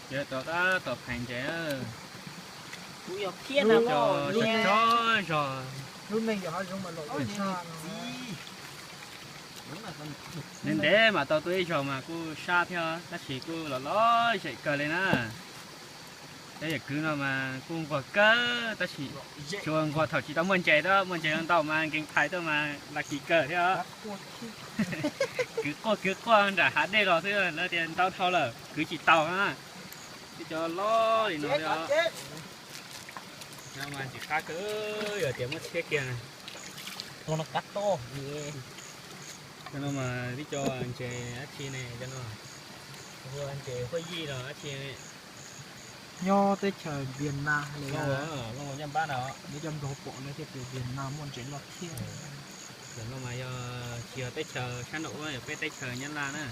Yog tau qab tau pheej ntses, kuv yog phiab na, tso tso zog. Lub neej yog hav zoov mas los ua tshaj no. Ntev ntev mam tau tuaj ib zaug mas kuj sab thiab tab sis kuj los lom zem kawg li na. Cov yawm kwv no mas kuj nquag kawg tab sis tsuas nquag thaum tsis tau muaj ntses, tau muaj ntses ntau mas nkees phais tuaj mas lucky kawg thiab. Kwv quaj kwv quaj nram hav dej los xwb, lawv tias ntau dhau lawm kwv tsis tau na. Twb cov loj li no thiab. No mas ntsis qab kawg, yog tias muab txhiab kiag. Cov no mas twb cov ntses dab tsi ne, cov no ntses huaj yij los dab tsi. Nyob teb chaws Vietnam li, nyob cov nrog pom no thiaj tias Vietnam muaj ntses loj thiab. Cov no mas yog tsis yog teb chaws sab nraum ub, yog peb teb chaws Nyab Laj na.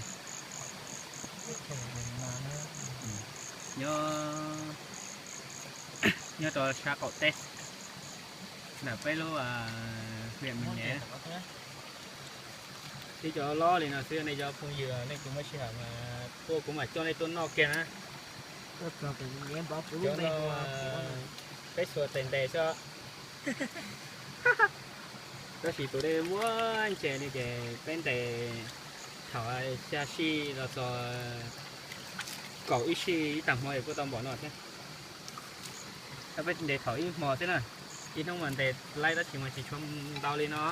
Nyob, nyob rau sab qaum teb ntawm peb lub huyện Mường Nhé. Twb cov loj li no xwb nej cov phooj ywg, nej kuv muaj sij hawm mas tuaj kuv mam coj nej tuaj noj kiag na. Cov no peb xuas tes ntes xwb. Tab sis tus dej muaj ntses li ces peb ntes thaum xya sij los txog kaum ib sij ib tag hmo es kuj tau npaum no thiab. Tab peb ntes thaum ib hmo xwb na, ib hnub mas ntes laib tab sis mas tsis tshua ntau li no.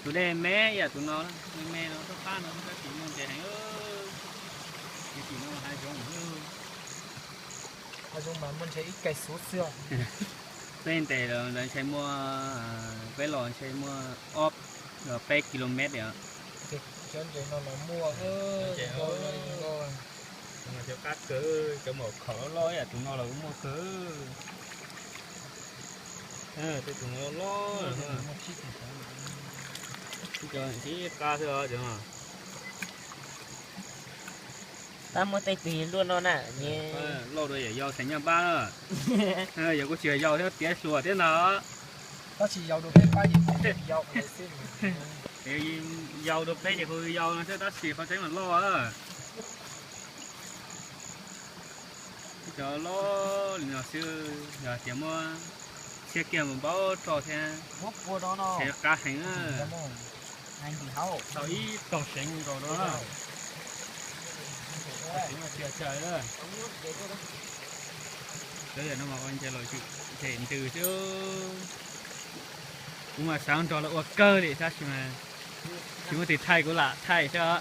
Tus dej me ib yam tus no, me me no, toj qab no tab sis muaj ntses heev. Tab sis no hav zoov, hav zoov mas muaj ntses ib kais xuv xwb. Peb ntes lawv ntshai muaj, peb los ntshai muaj ob los peb kilomev li os. Cov ntses no los muaj, cov qab kawg, cov maum khaum loj loj ib yam tus no los kuj muaj kawg. Tej tus no loj loj, cov tib qab xwb os cov no. Tab muaj tej tus luaj no na, loj dua yam yau xeem Nyab Npab na. Yog kuj tsis yog yau thiab, tiav hluas thiab ntag. Tab sis yau dua peb pab, yau dua peb ces kuj yau no xwb tab sis qhov tseeb mas loj. Cov loj li no xwb, yog tias muab txhiab kiag mus npaum roj thiab, qab heev. Tau ib tog seev nkaus rau na. Cov yam no mas ua ntses los tsis them ntws xwb. Kuv mas xav nrog lawv ua kawg li tab sis mas tsis muaj tus thaij, kuv lam thaij xwb.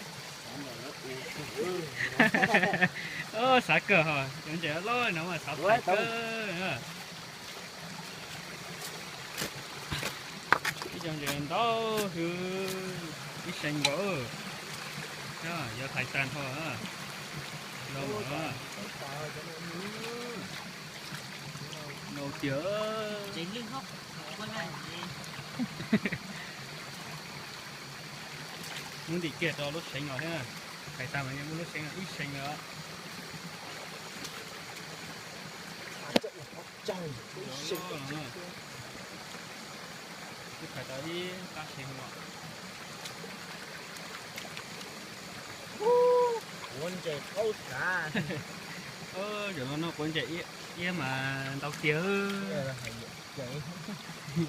Xav kawg hos, cov ntses loj no mas xav thaij kawg. Ib co ntses ntau hwv, ib seev nkaus. Yuav thaij tag nrho. Nau tiag. Hnub ntim kiag rau lub seev no thiab. Thaij tag mas muaj lub seev no ib seev os. Twb thaij tau ib qab seev no. Quav ntses qaub sav. Zaum no noj quav ntses iab mas ntau tiag.